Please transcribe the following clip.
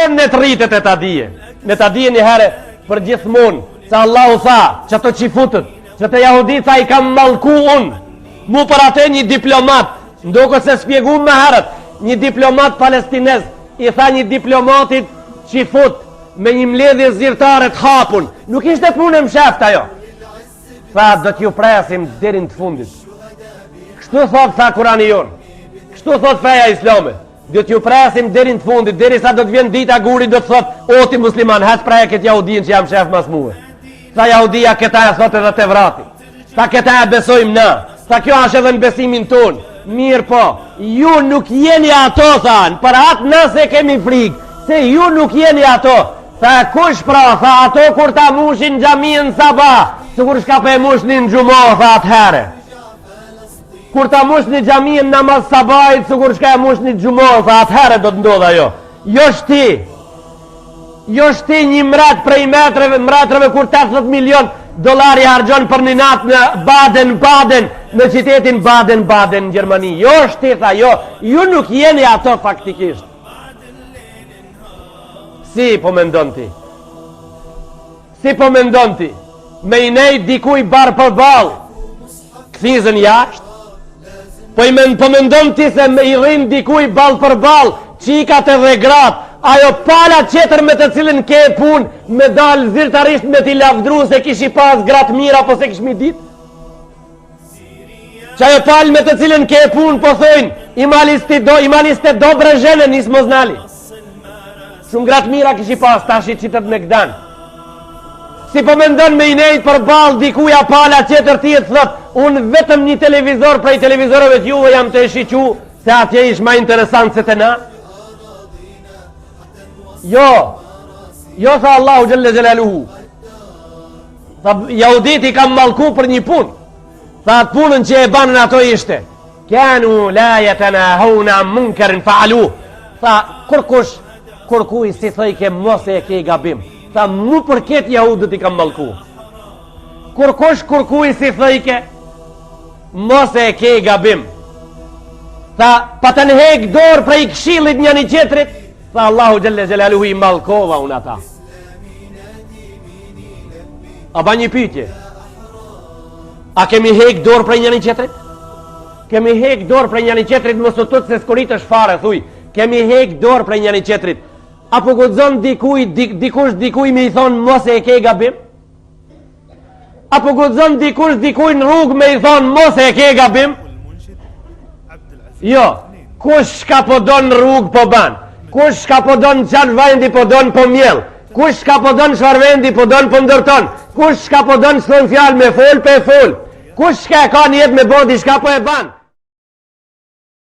vonë le të rritet e ta dije. Le ta dije një herë për gjithmonë, se Allahu tha, qato çifutët, qato jahudit tha i kam mallku unë, mu për atë një diplomat, M'doket se spjegum më herët, një diplomat palestinez i tha një diplomatit çifut me një mledhje zyrtare të hapun. Nuk ishte punë e msheftë ajo. Tha, do t'ju presim deri në të fundit. Kështu thot, tha Kurani jonë. Kështu thot feja islame. Do t'ju presim deri në të fundit, derisa do të vjen dita guri do të thot, o ti musliman, hec preje këtë jahudin që jam mshef mas mue. Tha jahudia këta e thot edhe Tevrati. Tha këta e besojmë na. Tha kjo është edhe në besimin tonë. Mirëpo, ju nuk jeni ato, thanë, për atë na s'e kemi frikë, se ju nuk jeni ato. Tha kush pra, tha ato kur ta mushin xhaminë sabah, sikur shka po e mushni në xhuma, tha atëherë. Kur ta mushni xhaminë namaz sabahit, sikur shka e mushni në xhuma, tha atëherë do të ndodhë ajo. Jo shti, Jo shti një mret prej metreve, mretreve kur 80 milion dollar i harxhon për një natë në Baden Baden, në qytetin Baden Baden në Gjermani. Jo shti tha, jo, ju nuk jeni ato faktikisht. Si po mendon ti? Si po mendon ti? Me i nejt dikuj barë për ballë, kthizën jashtë, po, i men, po mendon ti se me i rrinë dikuj ballë për ballë, çikat edhe gratë, ajo pala tjetër me të cilën ke punë, me dalë zyrtarisht me t'i lavdru se kishi pas gratë mira, po s'e kishmi ditë? Që ajo palë me të cilën ke punë, po thojnë, imali ste do, imali ste dobre žene, nismo znali. Shumë gratë mira kishi pas, tash i qitët me këdan. Si po mendon me i nejt përballë dikuja pala tjetër ti e të thot, unë vetëm një televizor prej televizorëve të juve jam tu e shiqu, se atje ish ma interesant se te na. Jo, jo tha Allahu xhelle xhelaluhu. Tha, jahudit i kam mallku për një punë. Tha, atë punën që e banën ato ishte. Kanu la jetenahune an munkerin fealuh. Tha, kurkush, kurkuj s'i thojke mos e ke gabim. Tha, mu për këtë jahudët i kam mallku. Kurkush, kurkuj s'i thojke mos e ke gabim. Tha, patën hek dorë prej këshillit njani tjetrit. Tha, Allahu xhelle xhelaluhu i mallkova unë ata. A ba një pyetje? A kemi hek dorë prej njëri tjetrit? Kemi hek dorë prej njëri tjetrit, mos u tut se s'koritesh fare, thuj. Kemi hek dorë prej njëri tjetrit. A po guxon dikuj, dik, dikush dikuj me i thonë mos e ke gabim? A po guxon dikush dikuj në rrugë me i thonë mos e ke gabim? Jo, kush shka po don në rrugë po ban, kush shka po don në qatë vendi po don po mjell, kush shka po don çfarë vendi po don po ndërton, kush shka po don çfarë fjalë me fol po e fol, kush shka e ka nijet me bo diçka po e ban.